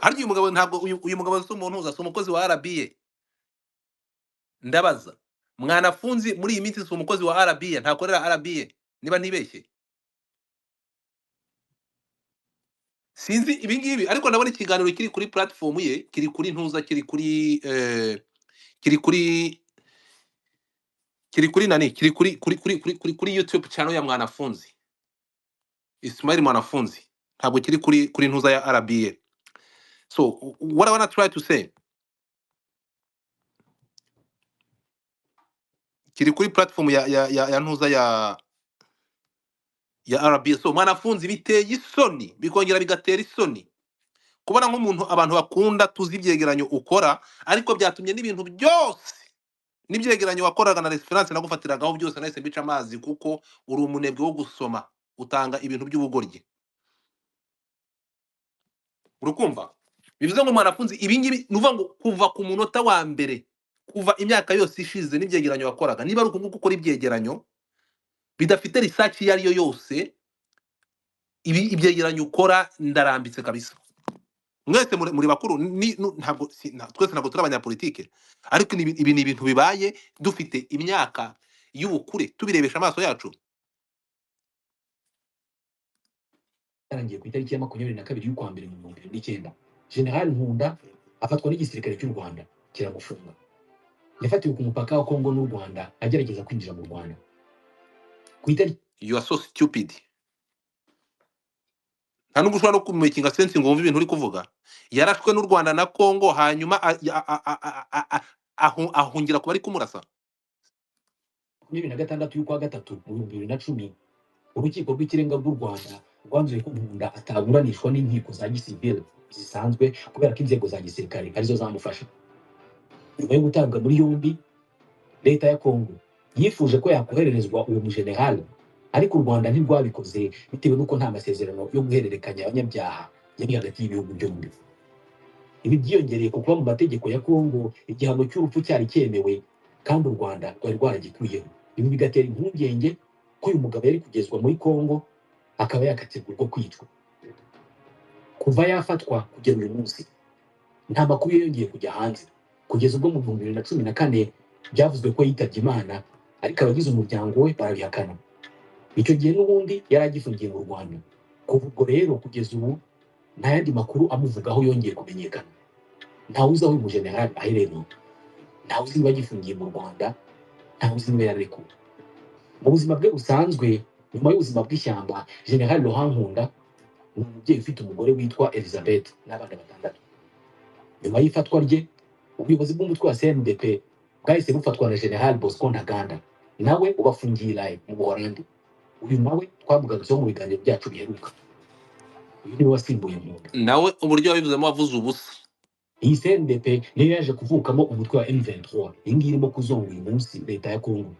Harya uyu mugabo ntabwo uyu mugabo si umuntu uza, si umukozi wa RBA? Ndabaza Mwanafunzi, muri iyi minsi si umukozi wa RBA? Ntakorera RBA niba ntibeshye? Sinzi ibi ngibi, ariko ndabona ikiganiro kiri kuri platform ye, kiri kuri ntuza, kiri kuri kiri kuri kiri kuri nani, kiri kuri YouTube channel ya Mwanafunzi Ismail Mwanafunzi, ntabwo kiri kuri ntuza ya RBA. So what I wanna try to say, kiri kuri platform ya ntuza ya RBA. So Mwanafunzi, biteye isoni, bikongera bigatera isoni kubona nk'umuntu abantu bakunda, tuzi ibyegeranyo ukora, ariko byatumye n'ibintu byose n'ibyegeranyo wakoraga na reference nagufatiragaho byose nahise mbica amazi, kuko uri umunebwe wo gusoma, utanga ibintu by'ubugoryi. Urukumva bivuze ngo Mwanafunzi, ibi ngibi ni ukuvuga ngo kuva ku munota wa mbere, kuva imyaka yose ishize n'ibyegeranyo wakoraga, niba ari uku nguku ukora ibyegeranyo bidafite research iyo ari yo yose, ibi ibyegeranyo ukora ndarambitse kabisa. Mwese muri bakuru, ntabwo twese ntabwo turi abanyapolitike, ariko ibi ni ibintu bibaye dufite imyaka y'ubukure, tubirebesha amaso yacu. Yarangiye ku itariki ya 22 y'ukwa mbere mu 2009, General Nkunda afatwa n'igisirikare cy'u Rwanda kiramufunga. Yafatiwe ku mupaka wa Kongo n'u Rwanda agerageza kwinjira mu Rwanda ku itariki You are so stupid. Nta nubwo ushobora no kumakinga sense ngo wumve ibintu uri kuvuga. Yarashwe n'u Rwanda na Kongo, hanyuma ahungira ku bari kumurasa. 26 y'ukwa gatatu mu 2010, urukiko rw'ikirenga rw'u Rwanda rwanzuye ko Nkunda ataburanishwa n'inkiko za gisivile zisanzwe kubera ko inzego za gisirikare arizo zamufashe. Nyuma yo gutabwa muri yombi, leta ya Kongo yifuje ko yakohererezwa uwo mujenerali, ariko u Rwanda ntirwabikoze bitewe n'uko nta masezerano yo guhererekanya abanyabyaha yari hagati y'ibihugu byombi. Ibi byiyongereye ku kuba mu mategeko ya Kongo igihano cy'urupfu cyari cyemewe kandi u Rwanda rwari rwaragikuyeho. Ibi bigatera impungenge ko uyu mugabo yari kugezwa muri Kongo akaba yakatirwa urwo kwicwa. Kuva yafatwa kugera uyu munsi nta makuru yongeye kujya hanze, kugeza ubwo mu 2014 byavuzwe ko yitabye Imana, ariko abagize umuryango we barabihakana. Icyo gihe n'ubundi yari agifungiye mu Rwanda. Kuva ubwo rero kugeza ubu nta yandi makuru amuvugaho yongeye kumenyekana. Ntawe uzi aho uyu mujenerali aherereye, ntawe uzi niba agifungiye mu Rwanda, ntawe uzi niba yararekuwe. Mu buzima bwe busanzwe, nyuma y'ubuzima bw'ishyamba, General Laurent Nkunda ni umubyeyi ufite umugore witwa Elizabeth n'abana batandatu. Nyuma y'ifatwa rye, ubuyobozi bw'umutwe wa CNDP bwahise bufatwa na General Bosco Ntaganda, nawe ubafungiye i Laye mu Buholandi. Uyu nawe twamugarutseho mu biganiro byacu biheruka. Uyu niwe wasimbuye Nkunda. Nawe uburyo wabivuzemo wavuze ubusa. Iyi CNDP niyo yaje kuvukamo umutwe wa M23, iyi ngiyi irimo kuzonga uyu munsi leta ya Kongo.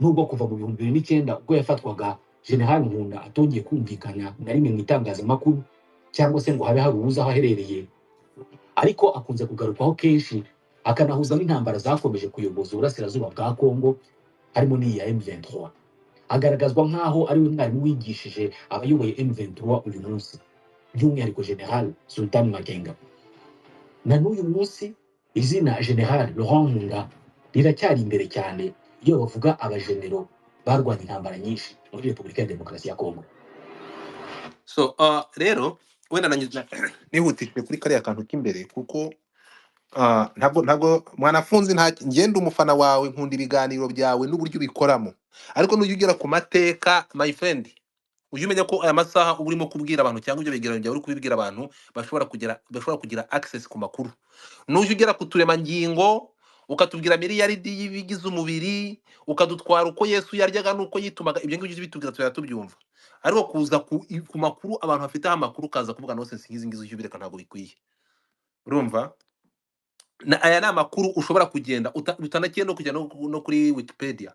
Nubwo kuva mu 2009 ubwo yafatwaga General Nkunda atongeye kumvikana na rimwe mu itangazamakuru cyangwa se ngo habe hari uwuzi aho aherereye, ariko akunze kugarukwaho kenshi, akanahuza n'intambara zakomeje kuyoboza uburasirazuba bwa Kongo harimo n'iyi ya M23. Agaragazwa nk'aho ari we mwarimu wigishije abayoboye M23 uyu munsi, by'umwihariko General Sultan Makenga. Na n'uyu munsi izina General Laurent Nkunda riracyari imbere cyane iyo bavuga abajenero barwanya intambara nyinshi muri Repubulika ya Demokarasi ya Kongo. So rero wenda nihutishije kuri kariya kantu k'imbere, kuko ntabwo Mwanafunzi, nta ngenda umufana wawe, nkunda ibiganiro byawe n'uburyo ubikoramo, ariko nujya ugera ku mateka my friend, ujye umenya ko aya masaha uba urimo kubwira abantu cyangwa ibyo bigereranyo byawe uri kubibwira abantu bashobora kugira access ku makuru. Nujya ugera ku turemangingo ukatubwira miliyaridi y'ibigize umubiri, ukadutwara uko Yesu yaryaga n'uko yitumaga, ibyo ngibyo bitubwira tuzajya tubyumva. Ariko kuza ku makuru abantu bafiteho amakuru ukaza kuvuga nonsense nk'izi ngizi, ujye ubireka, ntabwo bikwiye. Urumva? Aya ni amakuru ushobora kugenda utanagiye no kujya no kuri Wikipedia.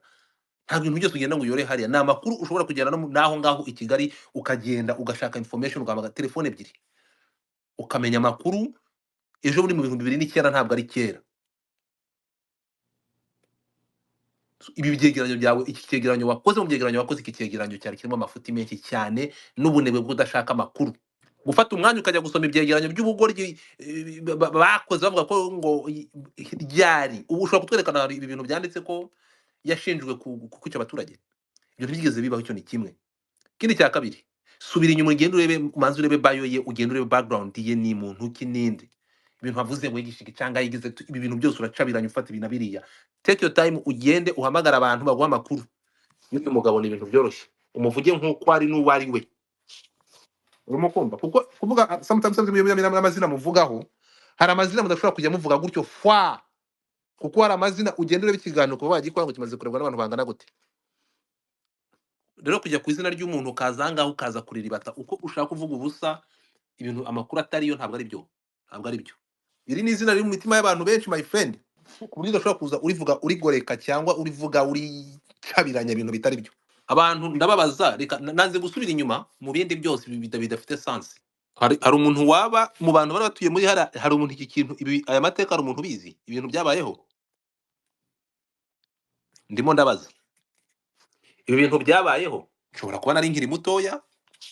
Ntabwo ibintu byose ugenda ngo uyore hariya. Ni amakuru ushobora kugenda n'aho ngaho i Kigali, ukagenda ugashaka information, ugahamagara telefone ebyiri ukamenya amakuru. Ejo bundi mu 2009, ntabwo ari kera. Ibi byegeranyo byawe, iki cyegeranyo wakoze, mu byegeranyo wakoze, iki cyegeranyo cyari kirimo amafuti menshi cyane n'ubunebwe bwo kudashaka amakuru. Gufata umwanya ukajya gusoma ibyegeranyo by'ubugoryi bakoze bavuga ko ngo ryari ubu ushobora kutwerekana ibi bintu byanditse ko yashinjwe kwica abaturage. Ibyo ntibyigeze bibaho. Icyo ni kimwe. Ikindi cya kabiri, subira inyuma, ugende urebe, umanze urebe bio ye, ugende urebe background ye, ni muntu ki, ninde, ibintu avuze ngo yigisha cyangwa yigize ibi bintu byose uracabiranya, ufata ibi na biriya. Take your time, ugende uhamagara abantu baguha amakuru y'uyu mugabo. Ni ibintu byoroshye, umuvuge nk'uko ari n'uwo ari we. Urimo kumva? Kuko kuvuga sometimes n'amazina muvugaho, hari amazina mudashobora kujya muvuga gutyo fwa, kuko hari amazina ugenda ureba ikiganiro kuba wagikora ngo kimaze kurebwa n'abantu bangana gute. Rero kujya ku izina ry'umuntu ukaza ahangaha ukaza kuriribata uko ushaka kuvuga ubusa, ibintu amakuru atariyo, ntabwo ari byo, ntabwo ari byo. Iri ni izina riri mu mitima y'abantu benshi, my friend, ku buryo udashobora kuza urivuga urigoreka cyangwa urivuga uricabiranya ibintu bitari byo. Abantu ndababaza, reka nanze gusubira inyuma mu bindi byose ibi bidafite sense. Hari umuntu waba mu bantu bari batuye muri hari umuntu iki kintu, ibi, aya mateka, hari umuntu ubizi, ibintu byabayeho? Ndimo ndabaza, ibi bintu byabayeho? Nshobora kuba nari nkiri mutoya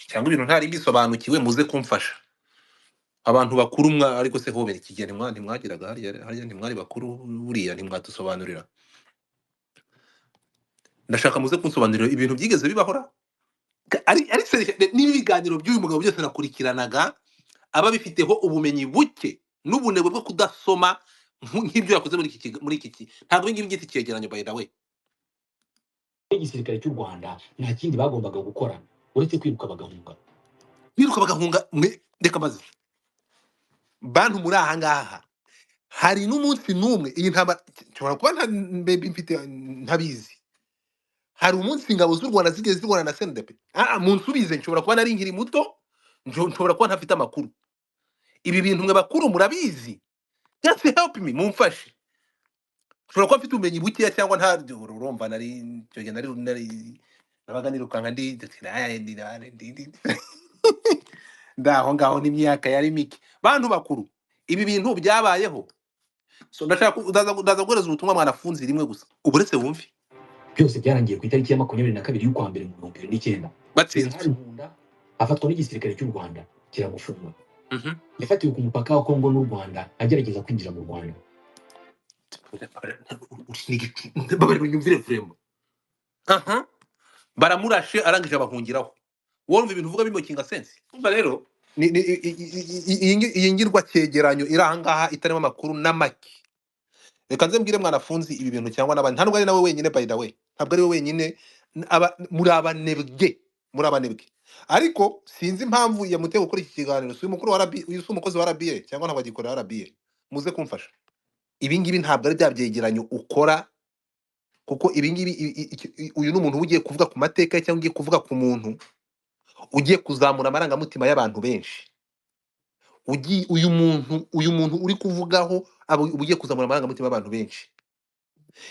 cyangwa ibintu ntari mbisobanukiwe, muze kumfasha abantu bakuru mwa. Ariko se hobera iki gihe ntimwagiraga hariya ntimwari bakuru buriya, ntimwadusobanurira? Ndashaka muze kunsobanurira ibintu byigeze bibahora. Ari niba ibiganiro by'uyu mugabo byose nakurikiranaga aba bifiteho ubumenyi buke n'ubunebwe bwo kudasoma nk'ibyo yakoze muri iki ntabwo ibi ngibi byita icyegeranyo, by the way. Igisirikare cy'u Rwanda nta kindi bagombaga gukora uretse kwiruka bagahunga. Biruka bagahunga. Mwe reka maze bantu muri aha ngaha, hari n'umunsi n'umwe iyi ntambara, nshobora kuba mbe mfite ntabizi, hari umunsi ingabo z'u Rwanda zigeze zirwana na CNDP? Ah, munsubize. Nshobora kuba nari nkiri muto, nshobora kuba ntafite amakuru. Ibi bintu mwe bakuru murabizi, just help me, mumfashe. Nshobora kuba mfite ubumenyi bukeya cyangwa nta. Urumva nari icyo gihe nari nabaga nirukanka ndi ndaho ngaho n'imyaka yari mike. Bantu bakuru, ibi bintu byabayeho? So ndashaka ndaza guhereza ubutumwa mwanafunzi rimwe gusa, uburetse wumve. Byose byarangiye ku itariki ya 22 y'ukwa mbere mu 2009. Batsinzwe. Jenerali Nkunda afatwa n'igisirikare cy'u Rwanda kiramufunga. Yafatiwe ku mupaka wa Kongo n'u Rwanda agerageza kwinjira mu Rwanda. Babarira unyumvire vraiment. Aha baramurashe, arangije abahungiraho. Wowe urumva ibintu uvuga bimakinga sense? Umva rero, iyi ngirwa cyegeranyo iri ahangaha itarimo amakuru n'amake. Reka nze mbwire mwanafunzi ibi bintu cyangwa n'abandi. Ntabwo ari nawe wenyine, by the way, ntabwo ari we wenyine. Muri abanebwe, muri abanebwe. Ariko sinzi impamvu yamuteye gukora iki kiganiro. Si umukuru wa RBA, uyu si umukozi wa RBA cyangwa ntabwo agikorera RBA? Muze kumfasha. Ibi ngibi ntabwo ari bya byegeranyo ukora, kuko ibi ngibi uyu ni umuntu uba ugiye kuvuga ku mateka ye cyangwa ugiye kuvuga ku muntu ugiye kuzamura amarangamutima y'abantu benshi. Uyu muntu uri kuvugaho aba uba ugiye kuzamura amarangamutima y'abantu benshi.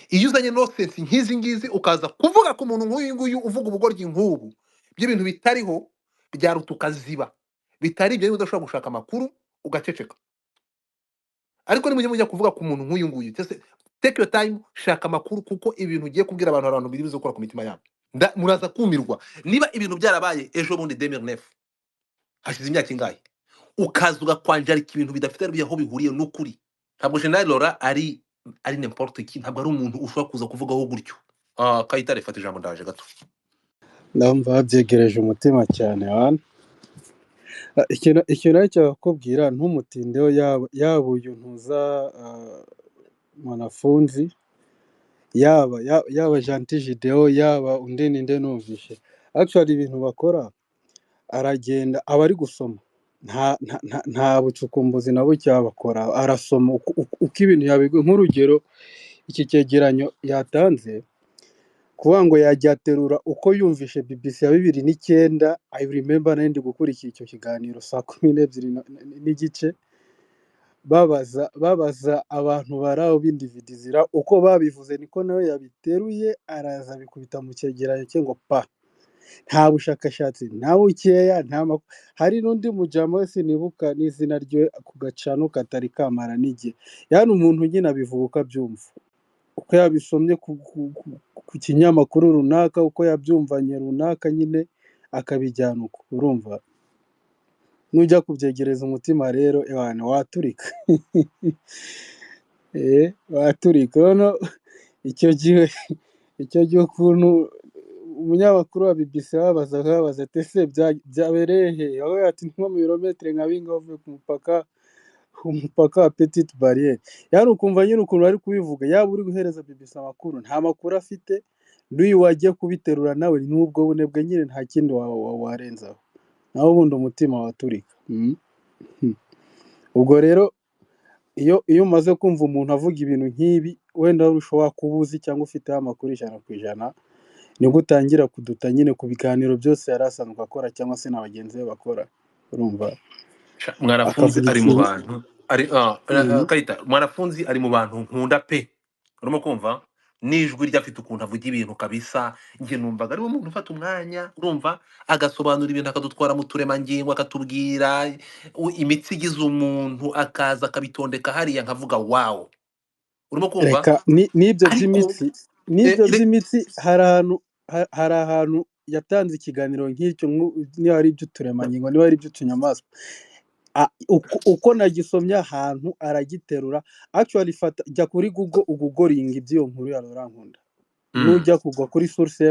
Iyo uzanye nonsense nk'izi ngizi ukaza kuvuga ku muntu nk'uyu nguyu uvuga ubugoryi nk'ubu by'ibintu bitariho, byaruta ukaziba. Bitari ibyo, niba udashobora gushaka amakuru ugaceceka. Ariko nimujya mujya kuvuga ku muntu nk'uyu nguyu, just take your time, shaka amakuru, kuko ibintu ugiye kubwira abantu, hari abantu biri buze gukora ku mitima yabo. Muraza kumirwa. Niba ibintu byarabaye ejo bundi 2009, hashize imyaka ingahe, ukaza ugakwanjarika ibintu bidafite aho bihuriye n'ukuri. Ntabwo General Laurent ari n'importe qui, ntabwo ari umuntu ushobora kuza kuvugaho gutyo. Kayitare, fata ijambo, ndaje gato. Ndumva babyegereje umutima cyane wana. Ikintu aricyo bakubwira, ntumutindeho, yaba uyu ntuza mwanafunzi, yaba Gentil Gideon, yaba undi ninde numvishe. Actually ibintu bakora, aragenda aba ari gusoma, nta bucukumbuzi na buke bakora, arasoma uko ibintu yabiguye. Nk'urugero iki cyegeranyo yatanze, kuvuga ngo yajya aterura uko yumvishe BBC ya 2009. I remember nari ndi gukurikira icyo kiganiro saa 12:30, babaza abantu bari aho b'individizira uko babivuze, niko nawe yabiteruye araza abikubita mu cyegeranyo cye ngo pa. Nta bushakashatsi nta bukeya, nta hari n'undi mujama wese nibuka n'izina rye ku gacano katari kamara n'igihe. Yani umuntu nyine abivuga uko abyumva, uko yabisomye ku kinyamakuru runaka, uko yabyumvanye runaka nyine akabijyana uko, urumva. Nujya kubyegereza umutima rero, ewana waturika. Waturika. Noneho icyo gihe, ukuntu umunyamakuru wa BBC babazaga, babaza ati ese byabereye he? Aho ati nko mu birometero nka bingahe uvuye ku mupaka, wa Petite Barriere. Yani ukumva nyine ukuntu bari kubivuga, yaba uri guhereza BBC amakuru nta makuru afite, n'uyu wajya kubiterura nawe n'ubwo bunebwe nyine nta kindi warenzaho, naho ubundi umutima waturika. Ubwo rero iyo umaze kumva umuntu avuga ibintu nk'ibi, wenda ushobora kuba uzi cyangwa ufiteho amakuru 100%, nibwo utangira kuduta nyine ku biganiro byose yari asanzwe akora cyangwa se na bagenzi be bakora, urumva. Mwanafunzi Akavuga ari mu ikintu. bantu ari Kayita, Mwanafunzi ari mu bantu nkunda pe. Urimo kumva n'ijwi rye, afite ukuntu avuga ibintu kabisa. Njye numvaga ari we muntu ufata umwanya, urumva, agasobanura ibintu, akadutwara mu turemangingo, akatubwira imitsi igize umuntu, akaza akabitondeka hariya, nkavuga wow. Urimo kumva? Reka n'ibyo Ariko by'imitsi, n'ibyo by'imitsi, hari ahantu hari ahantu yatanze ikiganiro nk'icyo, niba ari iby'uturemangingo, niba ari iby'utunyamaswa. Uko nagisomye ahantu aragiterura, actually fata jya kuri Google ugugoringa iby'iyo nkuru ya Laurent Nkunda. Nujya kugwa kuri source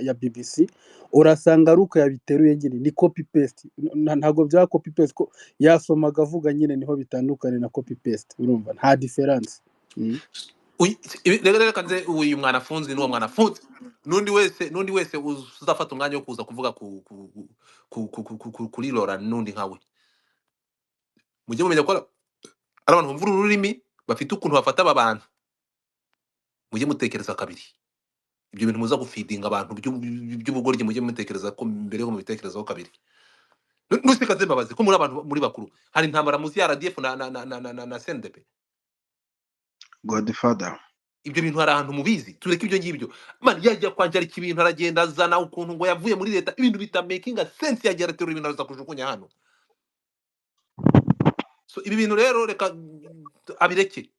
ya BBC, urasanga ari uko yabiteruye nyine, ni copy paste. Ntabwo bya copy paste ko yasomaga avuga nyine, niho bitandukanye na copy paste, urumva nta difference. Rero reka nze uyu Mwanafunzi n'uwo Mwanafunzi n'undi wese uzafata umwanya wo kuza kuvuga kuri Lora n'undi nkawe, mujye mumenya ko ari abantu bumva uru rurimi, bafite ukuntu bafata aba bantu. Mujye mutekereza kabiri ibyo bintu muza gufidinga abantu by'ubugoryi. Mujye mutekereza ko mbere yo mubitekerezaho kabiri. Nusikaze mbabazi ko muri abantu muri bakuru, hari intambara muzi ya RDF na CNDP? Godfather. Ibyo bintu hari ahantu mubizi? Tureke ibyo ngibyo. Man, yajya kwanjarika ibintu, aragenda azana ukuntu ngo yavuye muri leta, ibintu bita making sense, yagiye araterura ibintu araza kujugunya hano. So ibi bintu rero reka abireke,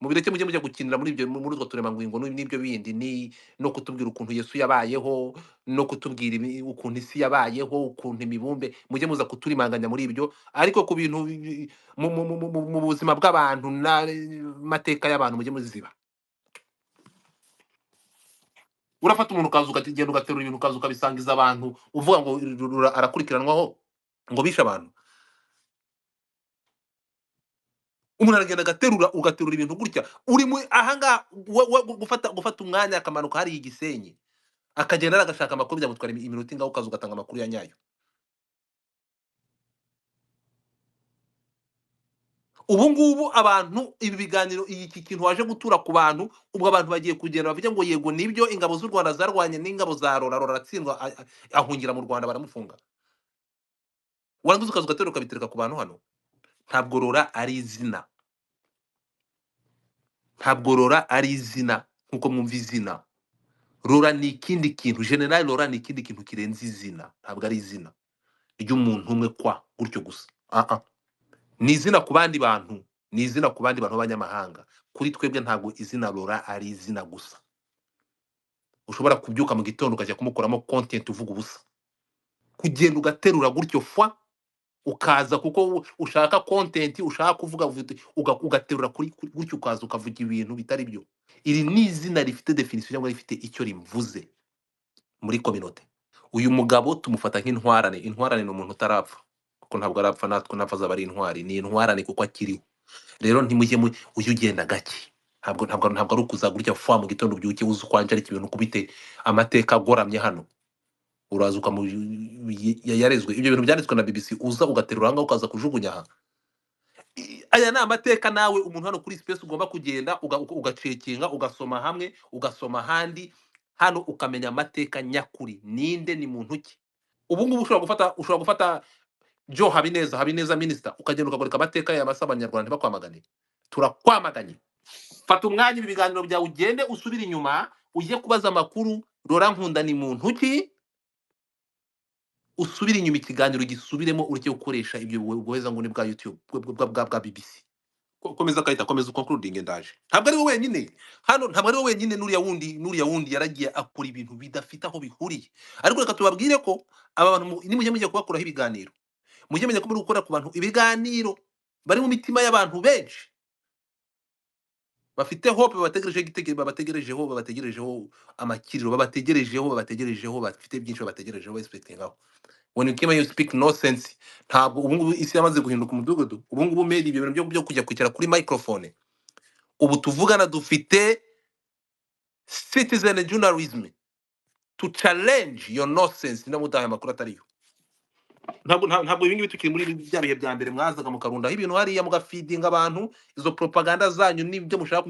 mubireke, mujye mujya gukinira muri ibyo, muri utwo turemangingo n'ibyo bindi, ni no kutubwira ukuntu Yesu yabayeho, no kutubwira ukuntu isi yabayeho, ukuntu imibumbe. Mujye muza kuturimanganya muri ibyo, ariko ku bintu mu buzima bw'abantu n'amateka y'abantu mujye muziba. Urafata umuntu ukaza ukagenda ugaterura ibintu, ukaza ukabisangiza abantu, uvuga ngo arakurikiranwaho ngo bishe abantu. Umuntu aragenda agaterura, ugaterura ibintu gutya uri mu ahangaha, gufata umwanya akamanuka hariya Igisenyi, akagenda agashaka amakuru, byamutwara iminota ingahe, ukaza ugatanga amakuru ya nyayo. Ubu ngubu abantu ibi biganiro, iki kintu waje gutura ku bantu, ubwo abantu bagiye kugenda bavuge ngo yego nibyo, ingabo z'u Rwanda zarwanye n'ingabo za Rora, Rora aratsindwa, ahungira mu Rwanda baramufunga. Warangiza ukaza ugaterura ukabitereka ku bantu hano. Ntabwo Rora ari izina, ntabwo Rora ari izina nkuko mwumva izina. Rora ni ikindi kintu, General Rora ni ikindi kintu kirenze izina, ntabwo ari izina ry'umuntu umwe kwa gutyo gusa. Ni izina ku bandi bantu, ni izina ku bandi bantu b'abanyamahanga. Kuri twebwe ntabwo izina Rora ari izina gusa. Ushobora kubyuka mu gitondo ukajya kumukoramo content uvuga ubusa, kugenda ugaterura gutyo fwa, ukaza kuko ushaka content, ushaka kuvuga, ugaterura kuri gutyo, ukaza ukavuga ibintu bitari byo. Iri ni izina rifite definition cyangwa rifite icyo rivuze muri communauté. Uyu mugabo tumufata nk'intwarane. Intwarane ni umuntu utarapfa, kuko ntabwo arapfa, natwe napfa azaba ari intwari. Ni intwarane kuko akiriho. Rero ntimujye ujye ugenda gake. Ntabwo ari ukuza gutya fwa mu gitondo ubyuke uzi ukwanjarika ibintu, kubite amateka agoramye hano, uraza ukamu yarezwe ibyo bintu byanditswe na BBC, uza ugaterura ahangaha ukaza kujugunya aha. Aya ni amateka. Nawe umuntu hano kuri space ugomba kugenda ugacekinga, ugasoma hamwe, ugasoma ahandi hano, ukamenya amateka nyakuri, ninde, ni muntu ki. Ubu ngubu ushobora gufata Joe Habineza minister, ukagenda ukagoreka amateka ya masa, abanyarwanda ntibakwamagane. Turakwamaganye. Fata umwanya, ibi biganiro byawe ugende usubire inyuma, ujye kubaza amakuru Rora Nkunda ni muntu ki, usubire inyuma ikiganiro gisubiremo, ureke gukoresha ibyo guheza ngo ni bwa YouTube bwa BBC. Komeza Kayita, komeza uconcluding, ndaje. Ntabwo ari wowe wenyine hano, ntabwo ari wowe wenyine, n'uriya wundi yaragiye akora ibintu bidafite aho bihuriye. Ariko reka tubabwire ko aba bantu nimujya mujya kubakuraho ibiganiro, Mujye menya ko muri gukora ku bantu ibiganiro bari mu mitima y'abantu benshi bafite hope, babategerejeho igitekerezo, babategerejeho, babategerejeho amakiriro, babategerejeho, babategerejeho, bafite byinshi babategerejeho, expectingaho. When you came here, you speak no sense. Ntabwo ubu ngubu isi yamaze guhinduka umudugudu. Ubu ngubu made ibyo bintu byo kujya kwicara kuri microphone, ubu tuvugana dufite citizen journalism to challenge your nonsense. Ndamudaha amakuru atariyo. Ntabwo ibi ngibi tukiri muri bya bihe bya mbere mwazaga mukarundaho ibintu hariya, mugafeedinga abantu izo propaganda zanyu n'ibyo mushaka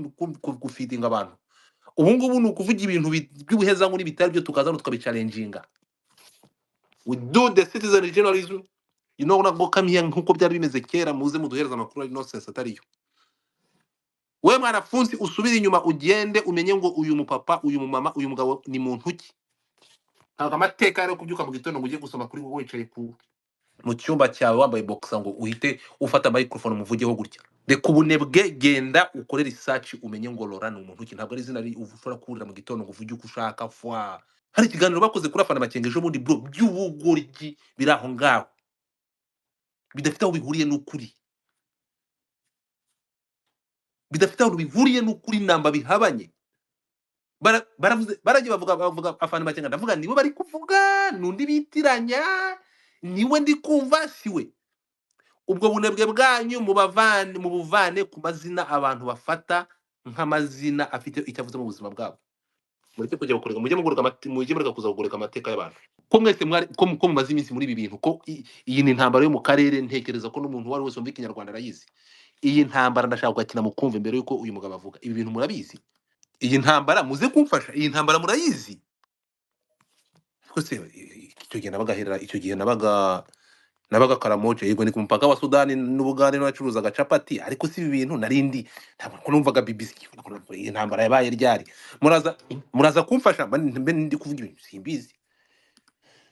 gufeedinga abantu. Ubu ngubu ni ukuvuga ibintu by'ubuhezanguni bitari byo, tukaza hano tukabichallenginga. We do the citizen journalism, you know. Nabwo come here nkuko byari bimeze kera, muze muduhereza amakuru ari nonsense atariyo. We mwanafunzi, usubire inyuma, ugende umenye ngo uyu mupapa, uyu mumama, uyu mugabo ni muntu ki. Ntabwo amateka yo kubyuka mu gitondo ngo ujye gusoma kuri wowe wicaye ku mu cyumba cyawe wambaye boxer ngo uhite ufata microphone umuvugeho gutya. Reka ubunebwe, genda ukore research umenye ngo Laurent ni umuntu ki. Ntabwo ari izina ushobora kurira mu gitondo ngo uvuge uko ushaka fwa. Hari ikiganiro bakoze kuri Afana Makenga ejo bundi, bro, by'ubugoryi biri aho ngaho bidafite aho bihuriye n'ukuri, bidafite aho bihuriye n'ukuri namba, bihabanye. Baravuze, baragiye bavuga Afana Makenga. Ndavuga niwe bari kuvuga, nundi bitiranya, niwe ndi kumva siwe. Ubwo bunebwe bwanyu mubavane, mubuvane ku mazina abantu bafata nk'amazina afite icyo avuze mu buzima bwabo. Mureke kujya gukoreka, mujye mugoreka mujye mureka kuza kugoreka amateka y'abantu. Ko mwese mwari ko mumaze iminsi muri ibi bintu, ko iyi ni intambara yo mu karere. Ntekereza ko n'umuntu uwo ari we wese wumva Ikinyarwanda arayizi. Iyi ntambara ndashaka kugakina mukumve mbere yuko uyu mugabo avuga. Ibi bintu murabizi, iyi ntambara muze kumfasha, iyi ntambara murayizi twese. Icyo gihe nabaga herera, icyo gihe nabaga Karamoja, yego ni ku mupaka wa Sudani n'Ubugande, n'abacuruzaga capati. Ariko si ibi bintu narindi, ntabwo ko numvaga BBC. Iyi ntambara yabaye ryari? Muraza kumfasha mbe ndi kuvuga ibintu simbizi.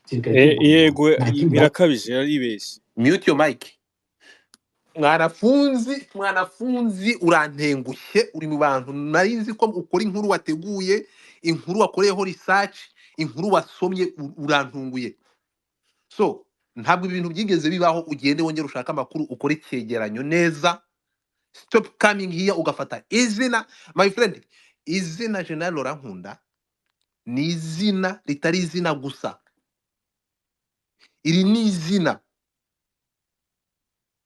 Gisirikare cy'u Rwanda Yego, nta kindi birakabije, yaribeshye. Mute your mic, mwanafunzi. Mwanafunzi, urantengushye. Uri mu bantu nari nzi ko ukora inkuru wateguye, inkuru wakoreyeho research, inkuru wasomye. Urantunguye. So ntabwo ibintu byigeze bibaho. Ugende wongere ushake amakuru, ukore icyegeranyo neza. Stop coming here ugafata izina. My friend, izina General Laurent Nkunda ni izina ritari izina gusa. Iri ni izina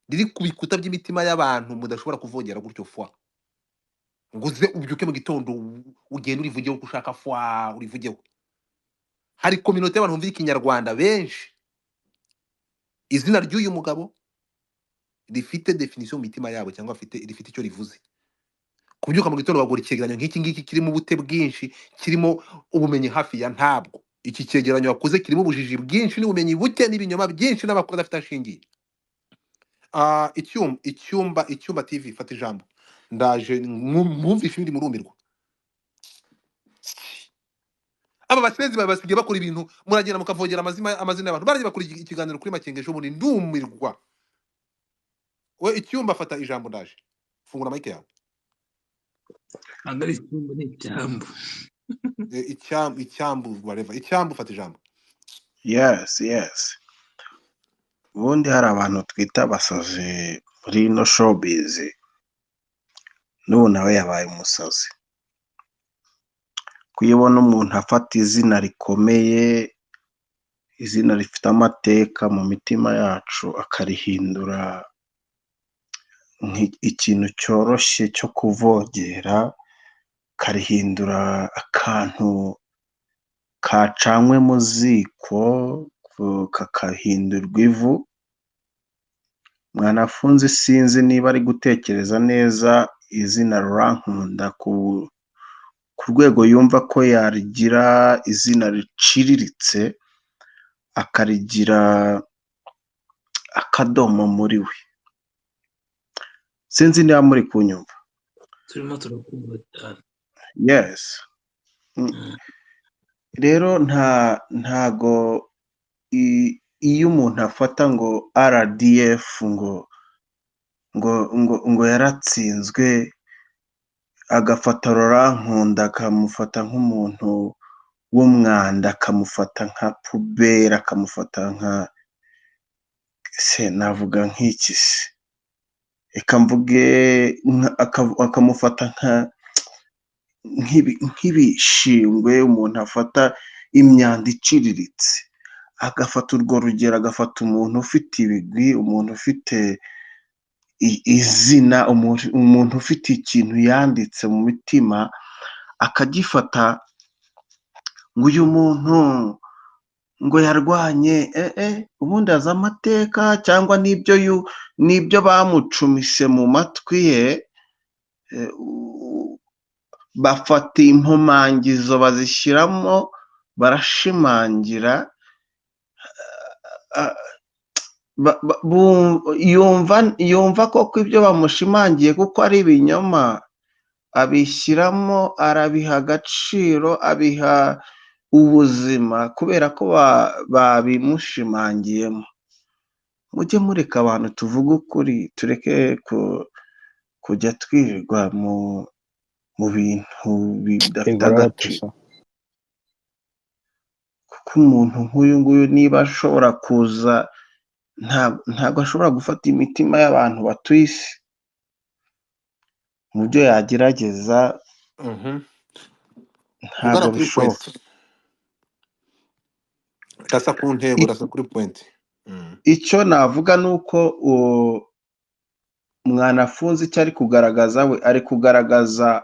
riri ku bikuta by'imitima y'abantu, mudashobora kuvogera gutyo fwa ngo uze ubyuke mu gitondo ugende urivugeho uko ushaka fwa urivugeho. Hari communauté y'abantu bumva Ikinyarwanda benshi, izina ry'uyu mugabo rifite definition mu mitima yabo, cyangwa afite rifite icyo rivuze. Kubyuka mu gitondo bagura icyegeranyo nk'iki ngiki kirimo ubute bwinshi, kirimo ubumenyi hafi ya ntabwo. Iki cyegeranyo wakoze kirimo ubujiji bwinshi n'ubumenyi buke n'ibinyoma byinshi n'amakuru adafite ashingiye. Icyumba TV, fata ijambo, ndaje mwumvishe ibindi murumirwa. Aba basenzi basigaye bakora ibintu, muragenda mukavogera amazina y'abantu. Baragiye bakora ikiganiro kuri Makenga ejo bundi, ndumirwa. We Icyumba, fata ijambo, ndaje, fungura mic yawe. Ntabwo ari icyumba, ni icyambu. Icyambu, whatever, Icyambu, fata ijambo. Yes. Ubundi hari abantu twita abasazi muri ino showbiz, n'ubu nawe yabaye umusazi. Kuyibona umuntu afata izina rikomeye, izina rifite amateka mu mitima yacu, akarihindura ikintu cyoroshye cyo kuvogera, akarihindura akantu kacanywe mu ziko kakahindurwa ivu. Mwanafunzi sinzi niba ari gutekereza neza izina Laurent ku rwego yumva ko yarigira izina riciriritse, akarigira akadomo muri we. Sinzi niba muri kunyumva. Turimo turakumva cyane. Yes. Rero ntago iyo umuntu afata ngo RDF ngo yaratsinzwe, agafata Laurent Nkunda akamufata nk'umuntu w'umwanda, akamufata nka poubelle, akamufata nka Se navuga nk'iki se? Reka mvuge akamufata nk'ibishingwe umuntu afata imyanda iciriritse, agafata urwo rugero, agafata umuntu ufite ibigwi, umuntu ufite izina, umuntu ufite ikintu yanditse mu mitima, akagifata ngo uyu muntu ngo yarwanye, ubundi azi amateka cyangwa n'ibyo n'ibyo bamucumise mu matwi ye, bafata impumangizo bazishyiramo, barashimangira, yumva koko ibyo bamushimangiye kuko ari ibinyoma, abishyiramo, arabiha agaciro, abiha ubuzima kubera ko babimushimangiyemo. Mujye mureka abantu tuvuge ukuri, tureke kujya twirirwa mu bintu bidafite Igorora agaciro. tusa. Kuko umuntu nk'uyu nguyu niba ashobora kuza, ntabwo ashobora gufata imitima y'abantu batuye isi. Mu byo yagerageza ntabwo Ugana kuri point, bishoboka. rasa ku ntego, rasa kuri point. Icyo navuga ni uko Mwanafunzi icyo ari kugaragaza, we ari kugaragaza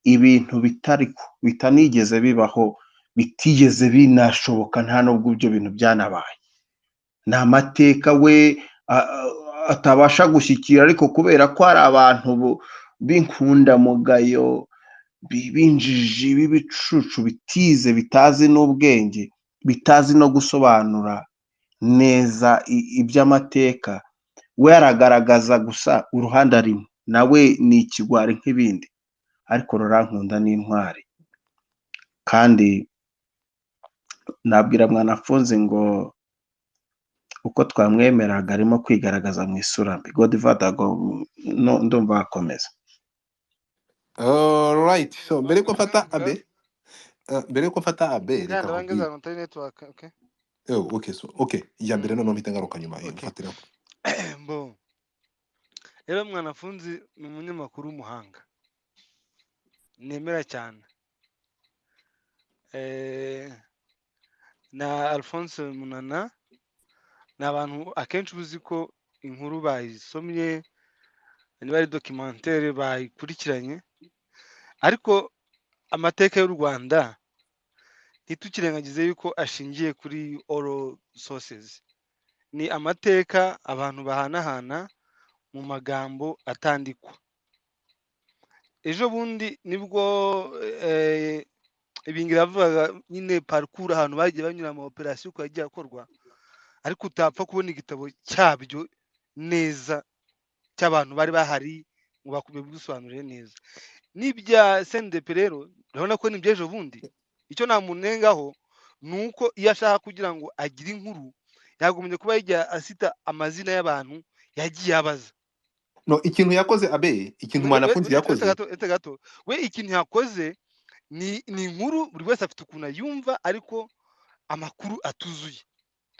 ibintu bitariko, bitanigeze bibaho, bitigeze binashoboka, nta nubwo ibyo bintu byanabaye. Ni amateka we atabasha gushyikira, ariko kubera ko hari abantu b'inkundamugayo, b'injiji, b'ibicucu, bitize, bitazi n'ubwenge, bitazi no gusobanura neza iby'amateka, we aragaragaza gusa uruhande arimo, nawe ni ikigwari nk'ibindi, ariko Rurankunda ni intwari. Kandi nabwira Mwanafunzi ngo uko twamwemeraga arimo kwigaragaza mu isura mbi. Godfather, no, ndumva wakomeza. Alright, so mbere yuko mfata Ndarangiza. Abe, mbere yuko mfata Abe, Yeah, reka ndarangiza nkubwire. ntari network, okay. Oh, okay, so okay, iya mbere noneho mpita ngaruka nyuma, Okay. mfatiraho. Bo. Rero Mwanafunzi ni umunyamakuru w'umuhanga nemera cyane. Na Alphonse Munana ni abantu akenshi uba uzi ko inkuru bayisomye, niba ari documentaire bayikurikiranye, ariko amateka y'u Rwanda ntitukirengagize yuko ashingiye kuri oral sources. Ni amateka abantu bahanahana mu magambo atandikwa. Ejo bundi nibwo Ibingira yavugaga nyine parcours ahantu bagiye banyura mu operation uko yagiye akorwa, ariko utapfa kubona igitabo cyabyo neza cy'abantu bari bahari ngo bakubigusobanurire neza. N'ibya CNDP rero urabona ko ni iby'ejo bundi. Icyo namunengaho ni uko iyo ashaka kugira ngo agire inkuru yagombye kuba yagiye asita amazina y'abantu yagiye abaza. No, ikintu yakoze Abe, ikintu Mwanafunzi yakoze, Uretse gato, we ikintu yakoze ni inkuru buri wese afite ukuntu ayumva, ariko amakuru atuzuye.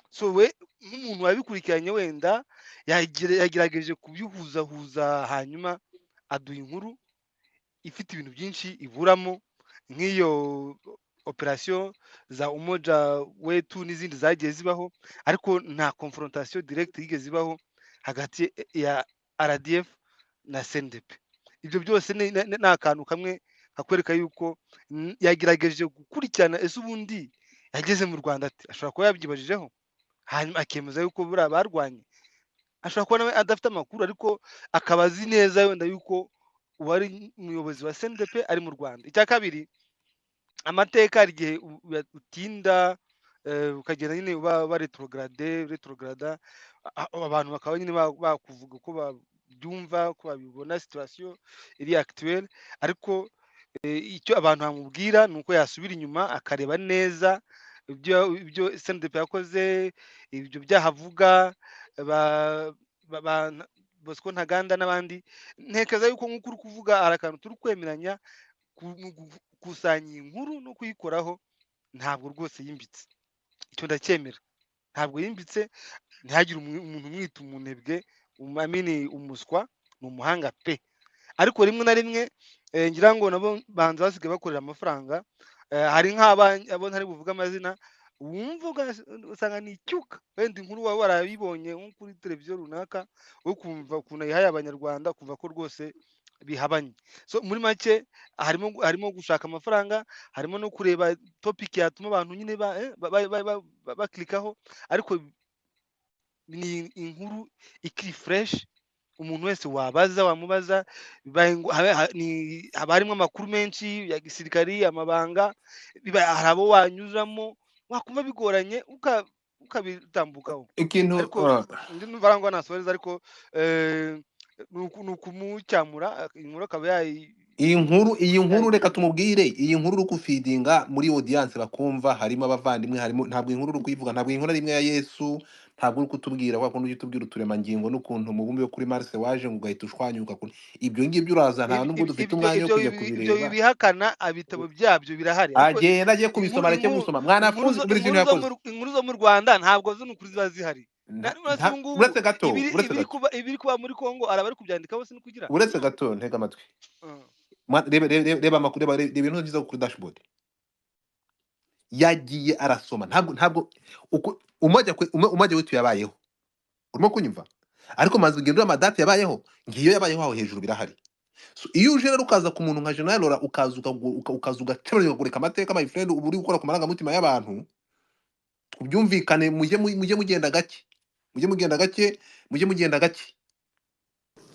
So we nk'umuntu wabikurikiranye wenda yagerageje kubihuzahuza, hanyuma aduha inkuru ifite ibintu byinshi iburamo, nk'iyo operation za Umoja Wetu n'izindi zagiye zibaho, ariko nta confrontation direct yigeze ibaho hagati ya RDF na CNDP. Ibyo byose ni akantu kamwe kakwereka yuko yagerageje gukurikirana ese ubundi yageze mu Rwanda ate, ashobora kuba yabyibajijeho hanyuma akemeza yuko buriya barwanye. Ashobora kuba nawe adafite amakuru, ariko akaba azi neza wenda yuko uwari umuyobozi wa CNDP ari mu Rwanda. Icya kabiri, amateka hari igihe utinda, ukagenda nyine uba retrograde, retrograda, abantu bakaba nyine bakuvuga uko babyumva, uko babibona situation iri actuelle, ariko icyo abantu bamubwira ni uko yasubira inyuma akareba neza ibyo CNDP yakoze, ibyo byaha avuga, ba Bosco Ntaganda n'abandi. Ntekereza yuko nk'uko uri kuvuga hari akantu turi kwemeranya mu gukusanya iyi nkuru no kuyikoraho, ntabwo rwose yimbitse, icyo ndacyemera. Ntabwo yimbitse, ntihagire umuntu umwita umunebwe, amini umuswa, ni umuhanga pe. Ariko rimwe na rimwe ngira ngo nabo banza basigaye bakorera amafaranga. Hari nk'aba abo ntari buvuge amazina, wumva usanga ni icyuka, wenda inkuru waba warayibonye nko kuri televiziyo runaka, ukumva ukuntu ayihaye abanyarwanda, ukumva ko rwose bihabanye. So muri make harimo gushaka amafaranga, harimo no kureba topic yatuma abantu nyine bakilikaho, ariko ni inkuru ikiri fresh. Umuntu wese wabaza wamubaza, bibaye haba harimo amakuru menshi ya gisirikari, amabanga, hari abo wanyuzamo wakumva bigoranye ukabitambukaho. Ikintu Ariko ndi numva arangwa nasoreza, ariko ni ukumucyamura inkuru akaba iyi nkuru reka yayigira. Tumubwire iyi nkuru uri gufeedinga muri audience bakumva, harimo abavandimwe, harimo, ntabwo inkuru uri kuyivuga, ntabwo iyi nkuru ari imwe ya Yesu, ntabwo uri kutubwira kwa kundi ujya utubwira uturemangingo n'ukuntu umubumbe wo kuri Mars waje ngo ugahita ushwanyuka ibyo ngibyo uraza, nta nubwo dufite umwanya wo Ibyo kujya kubireba. Bihakana ibitabo byabyo birahari, ariko Agenda agiye kubisoma, areke gusoma mwanafunzi buri kintu yakoze. Inkuru zo mu Rwanda ntabwo zo nukuri ziba zihari. Uretse ubu ngubu Uretse gato, uretse ibiri gato, kuba, ibiri kuba muri Kongo araba ari kubyandikaho, kugira uretse gato, ntega amatwi. Reba, reba, reba amakuru, reba, reba ibintu byiza kuri dashboard. Yagiye arasoma, ntabwo umajya wetu yabayeho, urimo kunyumva? Ariko maze ugenda amadate yabayeho, ngiyo yabayeho aho hejuru birahari. So, iyo uje rero ukaza ku muntu nka General Laurent, ukaza ukaza ugacebera, ukagureka amateka, my friend, uba uri gukora ku marangamutima y'abantu. Tubyumvikane, mujye mugenda gake, mujye mugenda gake, mujye mugenda gake.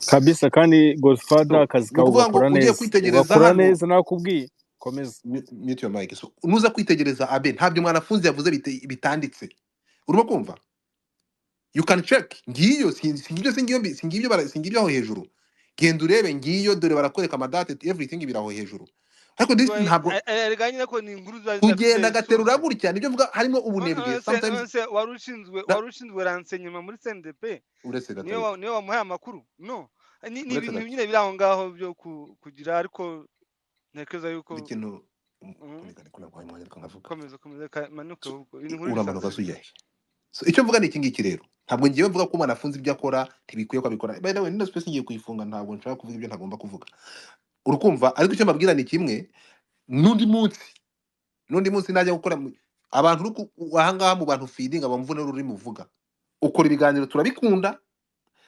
Kabisa, kandi Godfather, So akazi ni kawe ukuvuga ngo ugakora ugiye neza, kwitegereza ugakora hano neza, nakubwiye komeza. Mute your mic. So nuza kwitegereza abe ntabyo mwanafunzi yavuze bitanditse, urimo kumva? You can check, ngiyo, singibyo, singibyo, singibyo, singibyo aho hejuru, genda urebe, ngiyo, dore barakwereka amadate, everything biri aho hejuru. Ariko this ntabwo Erega nyine ko ni inkuru ziba zidafite kugenda agaterura source. Gutya nibyo mvuga, harimo ubunebwe sometimes. Nonese wari ushinzwe wari ushinzwe renseignement muri CNDP, Uretse gato, niyo ariko niyo wamuhaye amakuru? No, ni uretse ibintu gato nyine biri aho ngaho byo kugira, ariko ntekereza yuko ikintu reka naguhaye umwanya, reka nkavuga. Komeza, komeza, manuke. So, Ahubwo ni inkuru uramanuka bisanzwe. Se ujya he? So, icyo mvuga ni iki ngiki rero, ntabwo ngiye mvuga ko umwana afunze ibyo akora ntibikwiye ko abikora. By the way, nino space ngiye kuyifunga, ntabwo nshaka kuvuga ibyo ntagomba kuvuga, urukumva? Ariko icyo mbabwira ni kimwe, n'undi munsi najya gukora abantu ahangaha mu bantu feeding abamvune ururimi uvuga, ukora ibiganiro turabikunda,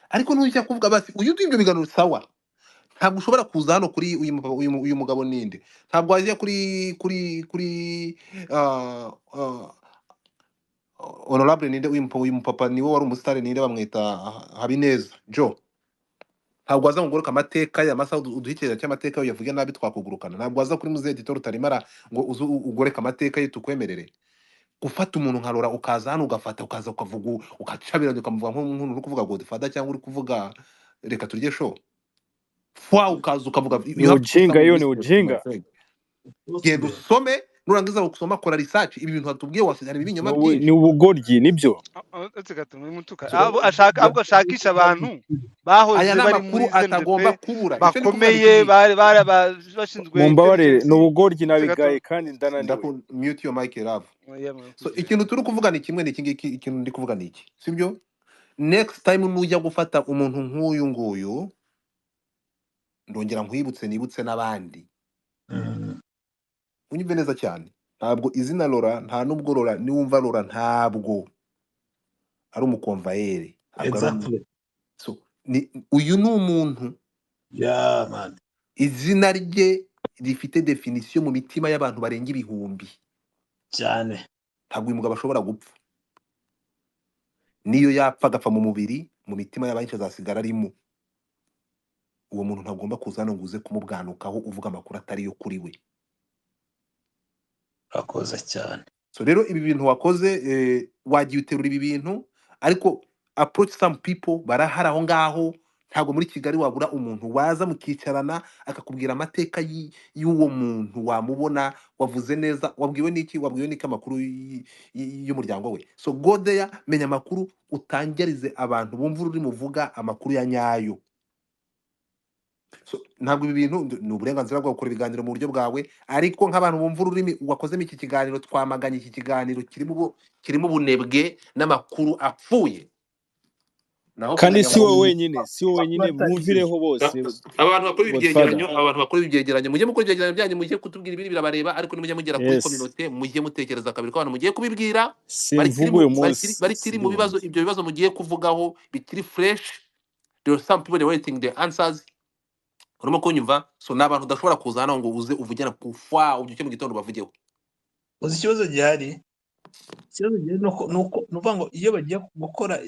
ariko ntujya kuvuga basi uyu ibyo biganiro sawa. Ntabwo ushobora kuza hano kuri uyu mugabo ninde, ntabwo wajya kuri honorable ninde, uyu mupapa niwe wari umusitari, ninde bamwita, Habineza Joe, ntabwo waza ngo uguruke amateka ye, amasaha uduhe ikigereranyo cy'amateka ye uyavuge nabi twakugurukana. Ntabwo waza kuri muzehe Tito Rutaremara ngo uze ugoreke amateka ye tukwemerere. Gufata umuntu nka Laurent, ukaza hano ugafata, ukaza ukavuga, ukacabiranya, ukamuvuga nk'umuntu uri kuvuga Godfather cyangwa uri kuvuga reka turye show fwa, ukaza ukavuga, Ni you have to do ujinga some hiyo, ni research, my ujinga. friend. Genda usome, nurangiza gusoma kora research. Ibi bintu watubwiye wasize hari ibinyoma byinshi. Ni ubugoryi nibyo. Uretse gato muri mutuka So, abo ashaka, ahubwo ashakisha abantu aya bahoze ni bari amakuru muri CNDP atagomba kubura. Icyo ndi kuvuga ni iki bakomeye, ngiki. bari bashinzwe Mumbabarire, ni intelligence. ubugoryi, Uretse gato. nabigaye kandi ndananiwe. Mute your mic, love. Oya, So murakoze. ikintu turi kuvuga ni kimwe, ni iki ngiki. Ikintu ndi kuvuga ni iki, sibyo? Next time nujya gufata umuntu nk'uyu nguyu, ndongera nkwibutse, nibutse n'abandi, unyumve neza cyane. Ntabwo izina Laurent, nta nubwo Laurent, niwumva Laurent, ntabwo ari umukomvayeri, ntabwo ari so ni uyu ni umuntu Yeah, man. izina rye rifite definition mu mitima y'abantu barenga ibihumbi Cyane. Ntabwo uyu mugabo ashobora gupfa. Niyo yapfa agapfa mu mubiri, mu mitima y'abenshi azasigara arimo. Uwo muntu ntagomba kuza hano ngo uze kumubwanukaho uvuga amakuru atari yo kuri we. Urakoze cyane. So rero ibi bintu wakoze, wagiye uterura ibi bintu, ariko approach some people, barahari aho ngaho. Ntabwo muri Kigali wabura umuntu waza mukicarana akakubwira amateka y'uwo muntu wamubona wavuze neza. Wabwiwe n'iki? Wabwiwe n'iki amakuru y'umuryango we? So go there, menya amakuru, utangarize abantu bumva ururimi uvuga amakuru ya nyayo. So, ntabwo ibi bintu ni uburenganzira bwawe gukora ibiganiro mu buryo bwawe, ariko nk'abantu bumva ururimi wakozemo iki kiganiro, twamaganye iki kiganiro kirimo ubunebwe n'amakuru apfuye. Naho Kandi kumenya si ngo wowe wenyine, si wowe Amakuru wenyine, atari yo. mwumvireho bose. Abantu bakora ibi Godfather. byegeranyo, abantu bakora ibi byegeranyo, mujye mukora ibyegeranyo byanyu, mujye kutubwira ibiri birabareba, ariko nimujye mugera kuri Yes, kominote mujye mutekereza kabiri ko abantu mugiye kubibwira barikiri simvuga mu uyu barikiri munsi, barikiri mu simvuga uyu bibazo, munsi. ibyo bibazo mugiye kuvugaho bikiri fresh. There are some people they waiting the answers. Urimo kunyumva? So ni abantu udashobora kuza hano ngo uze uvugena kufa ubyuke mu gitondo bavugeho. Uzi ikibazo gihari? Ikibazo gihari ni uko ni ukuvuga ngo iyo bagiye gukora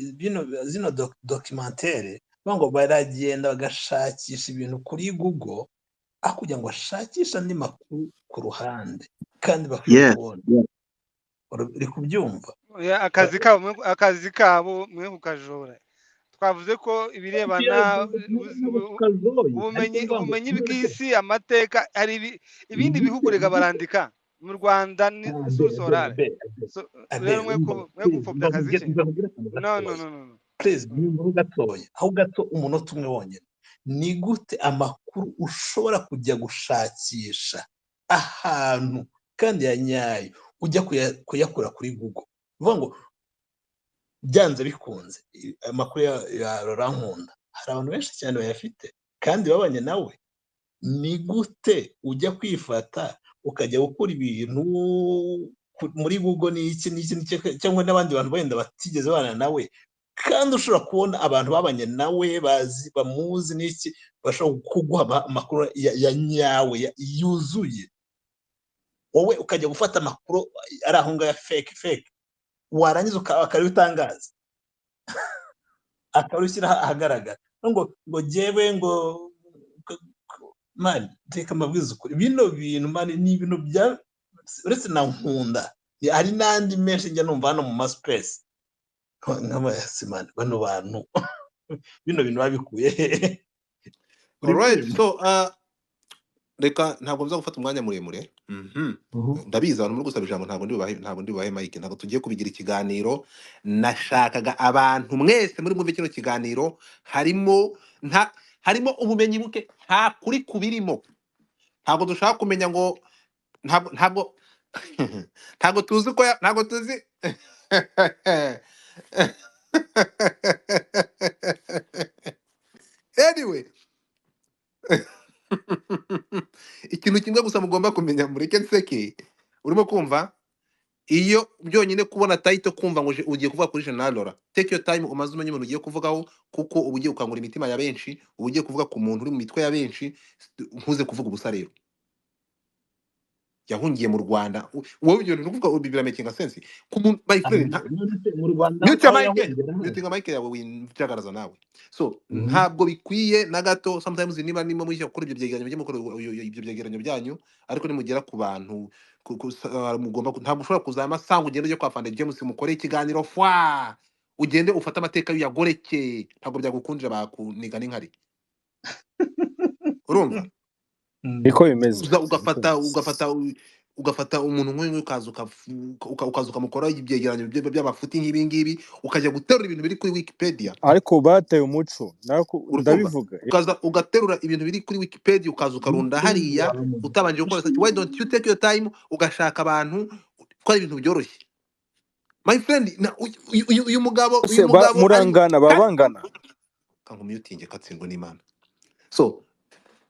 zino documentaire, bavuga ngo baragenda bagashakisha ibintu kuri Google, aho kugira ngo bashakishe andi makuru ku ruhande kandi bakwiye Yes, kubona. yes. Uri kubyumva? Oya, akazi kabo mwe kukajora. Twavuze ko ibirebana Tukazoye, ariko ubumenyi mvuga ngo ubumenyi none se bw'isi, amateka, hari ibindi bihugu gute rega gute barandika mu Rwanda ni abe source abe orale. abe abe So abe rero mwe umva mwe please gupfobya akazi mbakubwire ke. mbakubwire akantu No, no, gatoya. no, no, no. Please nyumvaho gatoya, aho gato, umunota umwe wonyine. Ni gute amakuru ushobora kujya gushakisha ahantu kandi ya nyayo ujya kuyakura kuri Google? Uvuga ngo byanze bikunze amakuru ya Laurent Nkunda hari abantu benshi cyane bayafite kandi babanye nawe. Ni gute ujya kwifata ukajya gukura ibintu muri Google n'iki n'iki n'iki, cyangwa n'abandi bantu wenda batigeze babana nawe, kandi ushobora kubona abantu babanye nawe bazi bamuzi n'iki, bashobora kuguha amakuru ya nyawe yuzuye, wowe ukajya gufata amakuru ari aho ngaho ya fake fake, warangiza akaba utangaza, akaba ushyira ahagaragara ngo jyewe ngo man, reka mbabwize ukuri, bino bintu man ni ibintu bya uretse na Nkunda, hari n'andi menshi njya numva hano mu ma space nk'abayasi. Man, bano bantu bino bintu babikuye hehe? Uri Alright, kumva? so reka ntabwo nza gufata umwanya muremure. Ndabizi abantu muri gusaba ijambo, ntabwo ndi bubahe mic, ntabwo tugiye kubigira ikiganiro. Nashakaga abantu mwese muri mwumve kino kiganiro, harimo ubumenyi buke, nta kuri kubirimo. Ntabwo dushaka kumenya ngo ntabwo tuzi ko ntabwo tuzi. Anyway, ikintu kimwe gusa mugomba kumenya, mureke nseke. Urimo kumva iyo byonyine kubona title, kumva ngo ugiye kuvuga kuri General Laurent, take your time, umaze umenye umuntu ugiye kuvugaho, kuko uba ugiye gukangura imitima ya benshi, uba ugiye kuvuga ku muntu uri mu mitwe ya benshi. Ntuze kuvuga ubusa. Rero yahungiye mu Rwanda. Wowe ibyo bintu uri kuvuga ubu biramakinga sense ku muntu, my friend? None se mu Rwanda Mute your aho mic. yahungiye arahari? Mutinga mic yawe, winjagaraza nawe. So ntabwo bikwiye na gato. Sometimes niba nimo mujya gukora ibyo byegeranyo, mujye mukora ibyo byegeranyo byanyu, ariko nimugera ku bantu mugomba ntabwo ushobora kuzama sanga ugende ujye kwa Fande James mukore ikiganiro fwa, ugende ufate amateka y'uyagoreke, ntabwo byagukundira, bakuniga n'inkari. Urumva? Niko bimeze, Uza niko ugafata bimeze. ugafata umuntu nk'uyu, ukaza ukaza ukamukoraho ibyegeranyo by'amafuti nk'ibi ngibi, ukajya guterura ibintu biri kuri Wikipedia. Ariko bateye umuco Urumva? ndabivuga. Ukaza ugaterura ibintu biri kuri Wikipedia, ukaza ukarunda hariya utabanje gukora research. Why don't you take your time ugashaka abantu ko ari ibintu byoroshye, my friend? Uyu mugabo, Bose uyu mugabo ari murangana, baba bangana. Kankumyutinge katsindwa n'Imana. So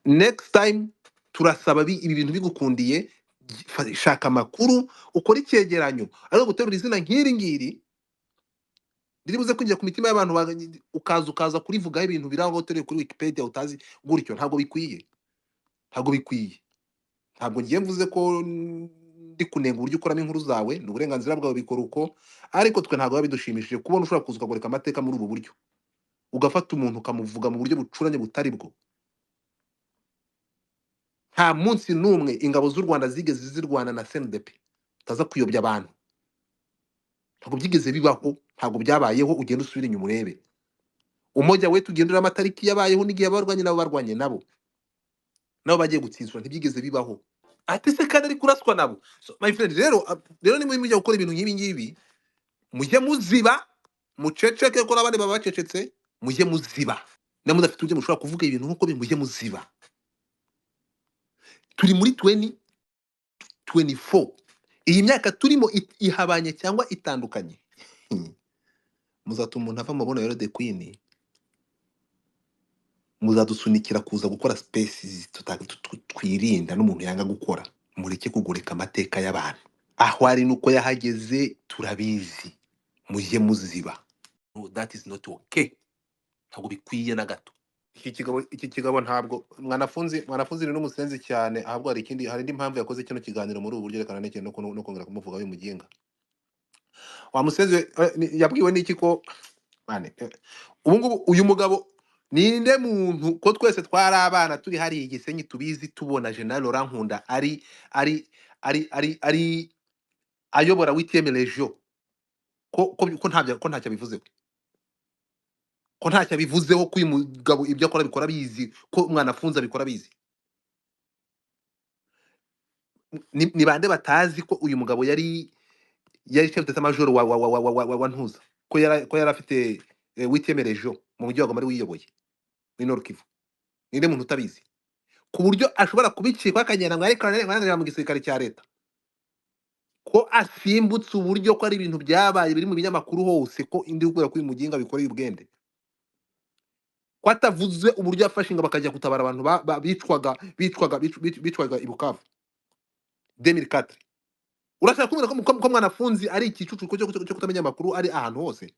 next time turasaba ibi bintu bigukundiye, shaka amakuru, ukore icyegeranyo, ariko guterura izina nk'iri ngiri riri buze kwinjira ku mitima y'abantu, ukaza kurivugaho ibintu biri aho utereye kuri Wikipedia utazi gutyo, ntabwo bikwiye, ntabwo bikwiye. Ntabwo ngiye mvuze ko ndi kunenga uburyo ukoramo inkuru zawe, ni uburenganzira bwawe, bikora uko, ariko twe ntabwo biba bidushimishije kubona ushobora kuza ukagoreka amateka muri ubu buryo, ugafata umuntu ukamuvuga mu buryo bucuranye butari bwo. Nta munsi n'umwe ingabo z'u Rwanda zigeze zirwana na CNDP, utaza kuyobya abantu. Ntabwo byigeze bibaho, ntabwo byabayeho. Ugenda usubire inyuma urebe umoja we, tugendera amatariki yabayeho n'igihe abarwanye nabo barwanye nabo, nabo bagiye gutsinzwa, ntibyigeze bibaho. Ati se kandi ari kuraswa nabo? So, my friend, rero nimwe mujya gukora ibintu nk'ibi ngibi, mujye muziba muceceke, ko n'abandi baba bacecetse, mujye muziba. Niba mudafite uburyo mushobora kuvuga ibintu nk'uko biri, mujye muziba. Turi muri 2024, iyi myaka turimo ihabanye cyangwa itandukanye. Muzatuma umuntu ava mu mabono ya The Queen, muzadusunikira kuza gukora spaces twirinda n'umuntu yanga gukora. Mureke kugoreka amateka y'abantu, aho ari nuko yahageze turabizi, mujye muziba. No, that is not okay, ntabwo bikwiye na gato. Iki kigabo ntabwo mwanafunzi ni n'umusenzi cyane, ahubwo hari ikindi, hari indi mpamvu yakoze kino kiganiro muri ubu buryo. Reka naneke no kongera kumuvuga uyu muginga wa musenzi we, yabwiwe n'iki ko mane, ubu ngubu uyu mugabo ninde muntu ko twese twari abana turi hariya i Gisenyi tubizi, tubona General Laurent Nkunda ari ari ari ari ari ayobora 8e Legion, ko ntabyo, ko ntacyo abivuzeho, ko ntacyo abivuzeho, ko uyu mugabo ibyo akora abikora abizi, ko Mwanafunzi abikora abizi. Ni bande batazi ko uyu mugabo yari chef d'état major wa Ntuza, ko yari afite 8e Legion mu mujyi wa Goma, ari wiyoboye muri Nord Kivu? Ninde muntu utabizi ku buryo ashobora kubicikwa akagenda ngo ariko ararengana mu gisirikare cya leta, ko asimbutse uburyo ko ari ibintu byabaye biri mu binyamakuru hose, ko indi kubera ko uyu muginga bikoreye ubwende, ko atavuze uburyo yafashe ingabo bakajya gutabara abantu bicwaga i Bukavu 2004? Urashaka kumbwira ko Mwanafunzi ari igicucu cyo kutamenya amakuru ari ahantu hose,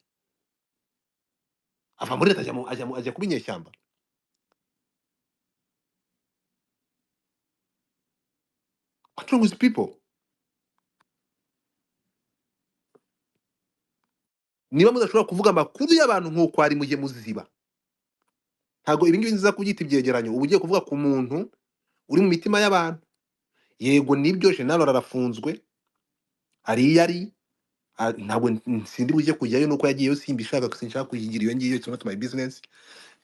ava muri leta ajya kuba inyeshyamba? What's wrong with people? Niba mudashobora kuvuga amakuru y'abantu nk'uko ari, mujye muziba. Ntabwo ibi ngibi nziza kubyita ibyegeranyo, uba ugiye kuvuga ku muntu uri mu mitima y'abantu. Yego nibyo, General arafunzwe, ari iyo ari, ntabwo sindi bujye kujyayo nuko yagiyeyo, simbishaka, sinshaka kuyigira iyo ngiyo, it's not my business,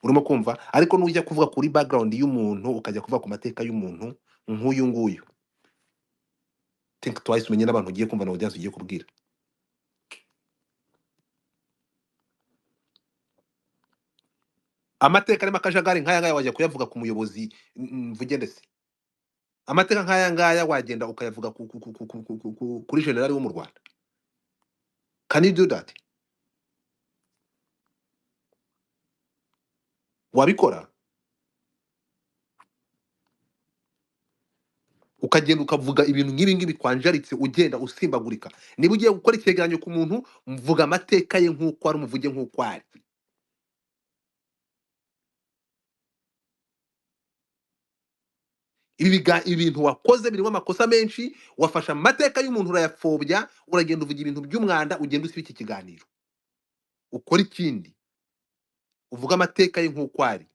urimo kumva. Ariko nujya kuvuga kuri background y'umuntu, ukajya kuvuga ku mateka y'umuntu nk'uyu nguyu, think twice, umenye n'abantu ugiye kumva na audience ugiye kubwira. Amateka arimo akajagari nk'aya ngaya wajya kuyavuga ku muyobozi, mvuge ndetse amateka nk'aya ngaya wagenda ukayavuga kuri general wo mu Rwanda? Can you do that? Wabikora ukagenda ukavuga ibintu nk'ibi ngibi twanjaritse, ugenda usimbagurika? Niba ugiye gukora icyegeranyo ku muntu, mvuga amateka ye nk'uko ari, umuvuge nk'uko ari. Ibintu wakoze birimo amakosa menshi, wafashe amateka y'umuntu urayapfobya, uragenda uvuga ibintu by'umwanda, ugenda usiba iki kiganiro, ukora ikindi, uvuga amateka ye nk'uko ari.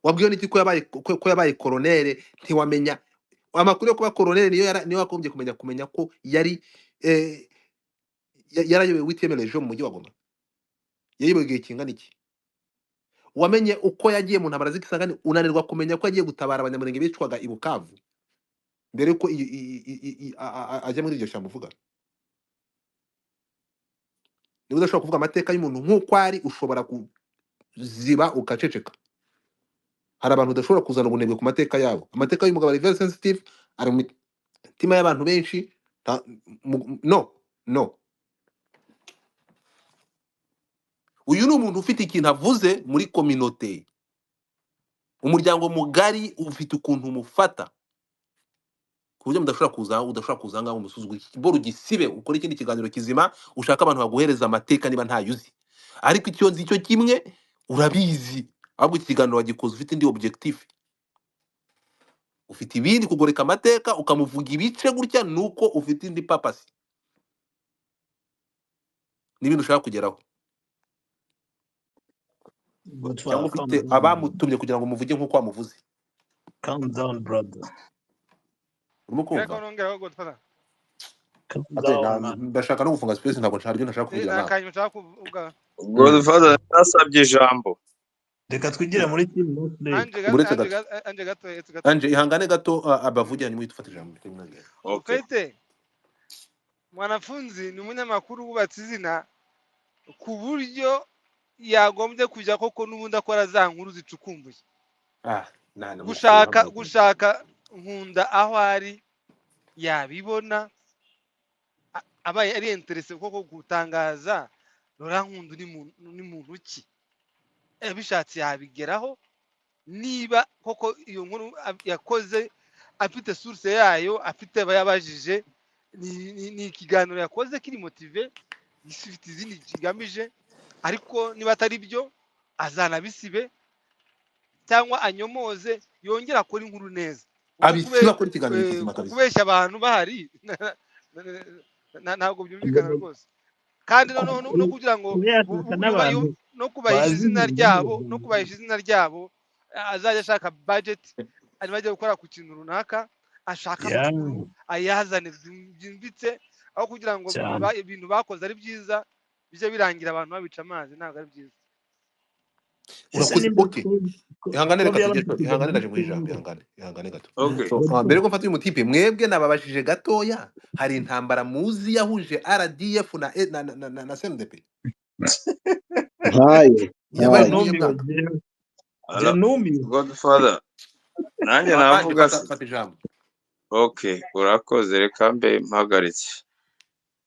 Wabwiwe n'iki ko yabaye ko yabaye koronere? Ntiwamenya amakuru yo kuba koronere, niyo wagombye kumenya ko yari yarayoboye 8e Legion mu mujyi wa Goma. Yayoboye igihe kingana iki? Wamenye uko yagiye mu ntambara z'Ikisangani, unanirwa kumenya ko yagiye gutabara abanyamurenge bicwaga i Bukavu mbere yuko ajya muri iryo shyamba uvuga. Niba udashobora kuvuga amateka y'umuntu nk'uko ari, ushobora kuziba ukaceceka. Hari abantu udashobora kuzana ubunebwe ku mateka yabo. Amateka y'umugabo ari very sensitive, ari mu mitima y'abantu benshi. No, uyu ni umuntu ufite ikintu avuze muri kominote, umuryango mugari ufite ukuntu umufata ku buryo udashobora kuza ngaho umusuzugura. Iki kiboro ugisibe, ukore ikindi kiganiro kizima, ushaka abantu baguhereza amateka niba ntayo uzi. Ariko icyo nzi cyo kimwe urabizi, ahubwo iki kiganiro wagikoze ufite indi objectif, ufite ibindi kugoreka amateka ukamuvuga ibice gutya, nuko ufite indi purpose n'ibindi ushaka kugeraho, Godfather, cyangwa calm ufite down. abamutumye kugira ngo muvuge nk'uko wamuvuze. Calm down, brother. Urimo Reka kumva? nongeraho Godfather. Calm Ate, down, man. ndashaka no gufunga space, ntabwo nshaka ibyo ntashaka kuvugira Nta nawe. kantu nshaka kuvuga. Godfather nasabye ijambo. Reka twigire muri team no play. Anje gato, Uretse anje gato, gato, anje gato, etse gato. Anje ihangane gato, abavuge hanyuma uhite ufata ijambo. Okay. Ufite Mwanafunzi ni umunyamakuru wubatse izina ku buryo Yagombye kujya koko n'ubundi akora za nkuru zicukumbuye. Ah, nana mukuru Gushaka hamwe. gushaka Nkunda aho ari yabibona, abaye ari interese koko gutangaza Laurent Nkunda ni muntu ki, abishatse yabigeraho. Niba koko iyo nkuru yakoze afite source yayo, afite abayabajije, ni ikiganiro yakoze kiri motivé, gifite izindi kigamije. Ariko niba atari byo, azanabisibe cyangwa anyomoze, yongere akore inkuru neza, kuko Abisiba akora ikiganiro kizima kabisa. Kubeshya abantu bahari ntabwo byumvikana rwose. Kandi noneho no kugira ngo Kuba yashaka n'abantu no kubahisha bazi izina ibintu ryabo, no by'u Rwanda. kubahisha izina ryabo, azajya ashaka budget arimo ajya gukora ku kintu runaka, ashaka amakuru ayazane byimbitse, aho kugira ngo Cyane. ibintu bakoze ari byiza bijye birangira abantu babica amazi. Ntabwo ari byiza. Ese Urakoze. nimba Okay, ihangane, ko reka byaba tujye, bifite ihangane, ndaje mu ijambo. Congo. Ihangane, ihangane gato. Okay. So mbere yuko mfata uyu mutipe, mwebwe nababajije gatoya, hari intambara muzi yahuje RDF na CNDP? Ntayo. Yabaye Ntayo. muri iyo Numiwe myaka. jewe njye. Ala, Numiwe. Godfather, nanjye Anje navuga fata se. fata ijambo. Okay, urakoze, reka mbe mpagaritse.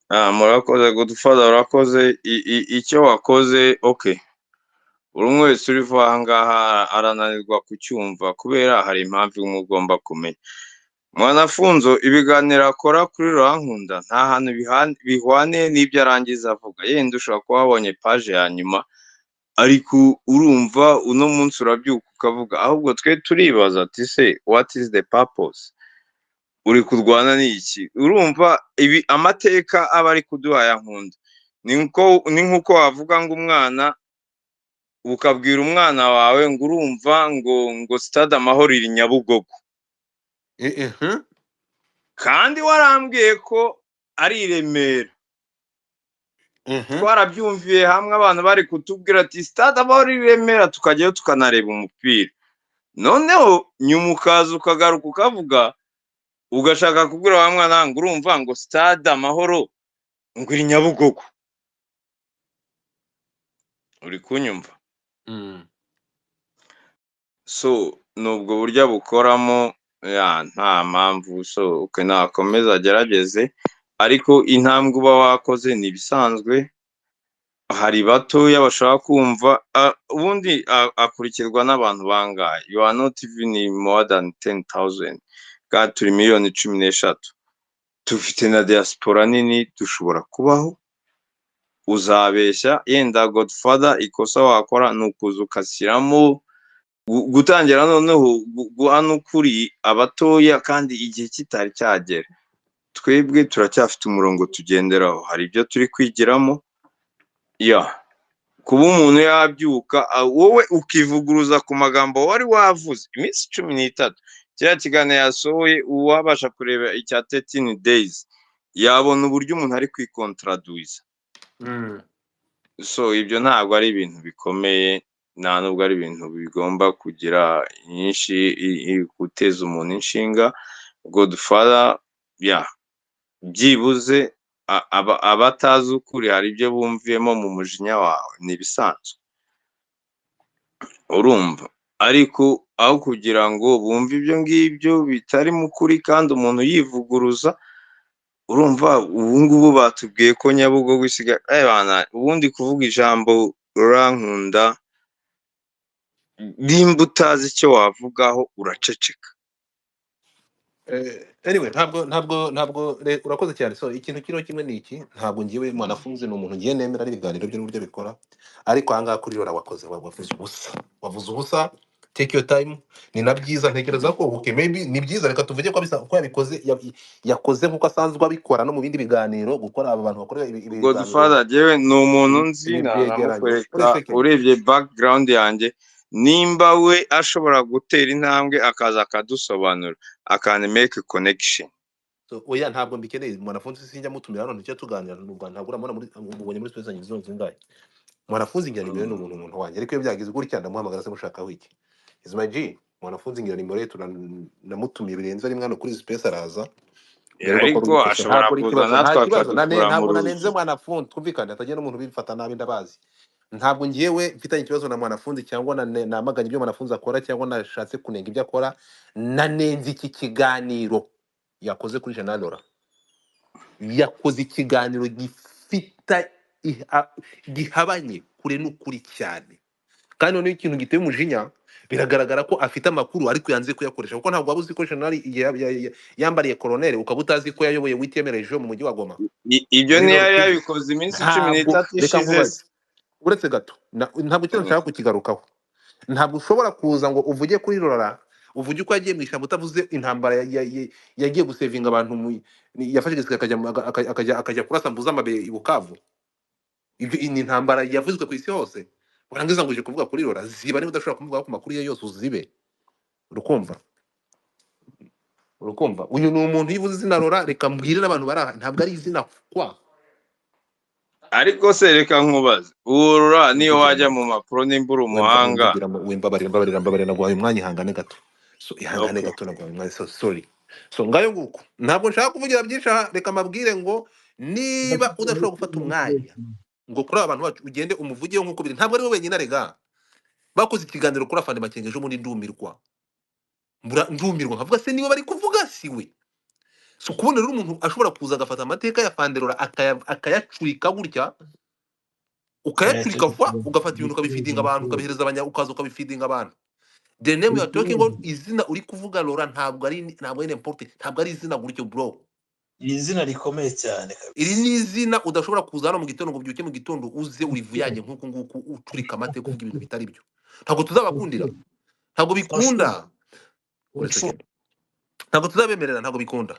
Ah, murakoze Godfather, urakoze icyo wakoze. Okay, buri umwe wese uri vuba aha ngaha arananirwa kucyumva kubera hari impamvu imwe ugomba kumenya. Mwanafunzo, ibiganiro akora kuri Rurankunda nta hantu bihwaniye n'ibyo arangiza avuga. Yenda ushobora kuba wabonye page ya nyuma, ariko urumva uno munsi urabyuka ukavuga. Ahubwo twe turibaza ati se what is the purpose uri kurwana n'iki? Urumva ibi amateka aba ari kuduha ya Nkunda ni nkuko wavuga ngo umwana, ukabwira umwana wawe ngo urumva ngo Stade Amahoro iri Nyabugogo, kandi warambwiye ko ari i Remera. Twarabyumviye hamwe, abantu bari kutubwira ati Stade Amahoro iri i Remera, tukajyayo tukanareba umupira. Noneho nyuma ukaza ukagaruka ukavuga, ugashaka kubwira wa mwana ngo urumva ngo Stade Amahoro ngo iri Nyabugogo. Uri kunyumva? So ni ubwo buryo bukoramo ya nta mpamvu. So okay, nakomeza agerageze, ariko intambwe uba wakoze ni ibisanzwe. Hari batoya bashaka kumva, ubundi akurikirwa n'abantu bangahe? You are not even more than 10,000, kandi turi miliyoni 13, dufite na diaspora nini, dushobora kubaho. Uzabeshya yenda Godfather, ikosa wakora ni ukuza ugashyiramo gutangira noneho guha n'ukuri abatoya kandi igihe kitari cyagera. Twebwe turacyafite umurongo tugenderaho, hari ibyo turi kwigiramo. Ya kuba umuntu yabyuka, wowe ukivuguruza ku magambo wari wavuze iminsi 13, kiriya kiganiro yasohoye, uwabasha kureba icya 13 days yabona uburyo umuntu ari kwikontraduiza. So ibyo ntabwo ari ibintu bikomeye, nta nubwo ari ibintu bigomba kugira nyinshi guteza umuntu inshinga. Godfather, ya byibuze abatazi ukuri hari ibyo bumviyemo mu mujinya wawe, ni ibisanzwe, urumva. Ariko aho kugira ngo bumve ibyo ngibyo bitari mu kuri kandi umuntu yivuguruza, urumva ubu ngubu batubwiye ko Nyabugogo isigaye bana, ubundi kuvuga ijambo Rurankunda, nimba utazi icyo wavugaho uraceceka. Anyway, ntabwo urakoze cyane. So ikintu kiriho kimwe ni iki: ntabwo ngiwe Mwanafunzi ni umuntu ngiye nemera n'ibiganiro bye n'uburyo bikora, ariko ahangaha kuri rora wakoze wavuze ubusa, wavuze ubusa. Take your time, ni na byiza. Ntekereza ko okay, maybe ni byiza, reka tuvuge ko ko yabikoze, yakoze nk'uko asanzwe abikora no mu bindi biganiro. Gukora aba bantu bakora ibi biganiro Godfather, jewe ni umuntu nzi, ni ibyegeranyo. nanamukwereka. Uri second. Urebye background yanjye, nimba we ashobora gutera intambwe akaza akadusobanura, akana make connection. So oya, ntabwo mbikeneye. Mwanafunzi sinjya mutumira hano, ntujya tuganira mu Rwanda, ntabwo uramubona muri mubonye muri space zanjye zose zingahe. Mwanafunzi ngira nimero, ni umuntu wanjye, ariko iyo byagize gutya ndamuhamagara se mushakaho iki? Is my G. Mwanafunzi ngira nimero ye, namutumiye birenze rimwe hano kuri space, araza mbere yuko akora Ariko ubukwe. ashobora Ntabwo ari kuza ikibazo, natwe nta kibazo. akadukura mu Ntabwo nanenze ruzi. Mwanafunzi, twumvikane, hatagira n'umuntu ubifata nabi, ndabazi. Ntabwo ngewe mfitanye ikibazo na Mwanafunzi cyangwa namaganye ibyo Mwanafunzi akora cyangwa nashatse kunenga ibyo akora. Nanenze iki kiganiro yakoze kuri General Laurent. Yakoze ikiganiro gifite gihabanye kure n'ukuri cyane, kandi noneho ikintu giteye umujinya, biragaragara ko afite amakuru ariko yanze kuyakoresha, kuko ntabwo waba uzi ko General igihe yambariye koroneri ukaba utazi ko yayoboye 8e région mu mujyi wa Goma Ibyo muri Nord ntiyari Kivu. yabikoze iminsi cumi Ntabwo, n'itatu reka ishize nkubaze, se? Uretse gato, ntabwo kino nshaka kukigarukaho. Ntabwo ushobora kuza ngo uvuge kuri Rora, uvuge uko yagiye mu ishyamba, utavuze intambara yagiye gusevinga abantu, yafashe igisirikare akajya kurasa mbuza amabe i Bukavu. Ibyo ni intambara yavuzwe ku isi hose. Warangiza ngo uje kuvuga kuri Rora? Ziba niba udashobora kumuvugaho ku makuru ye yose, uzibe. Urukumva, urukumva, uyu ni umuntu iyo uvuze izina Rora, reka mbwire n'abantu bari aha, ntabwo ari izina kwa Ariko se reka nkubaze, uwo niyo wimvugira wajya mu mpapuro nimba uri umuhanga. Wimbabarira, mbabarira, mbabarira, naguhaye umwanya, ihangane gato. So ihangane Okay. gato, naguhaye umwanya, so sorry. So ngayo nguko, ntabwo nshaka kuvugira byinshi aha. Reka mbabwire ngo niba udashobora gufata umwanya ngo kuri aba bantu bacu ugende umuvugeho nk'uko biri, ntabwo ari we wenyine arega. Bakoze ikiganiro kuri Afande Makenga ejo bundi, ndumirwa. Ndumirwa nkavuga se niba bari kuvuga si we. So kubona rero umuntu ashobora kuza agafata amateka ya Fanderora akayacurika gutya, ukayacurika vuba, ugafata ibintu ukabifidinga abantu, ukabihereza abanya, ukaza ukabifidinga abantu. The name you are talking on, izina uri kuvuga Laura, ntabwo ari n'importe, ntabwo ari izina gutyo, bro. Iri zina rikomeye cyane Iri kabisa. ni izina udashobora kuza hano mu gitondo ngo ubyuke mu gitondo uze urivuyange nk'uku nguku, ucurika amateka, uvuga ibintu bitari byo. Ntabwo tuzabakundira, ntabwo bikunda. Uretse Inshuro genda, ntabwo tuzabemerera, ntabwo bikunda.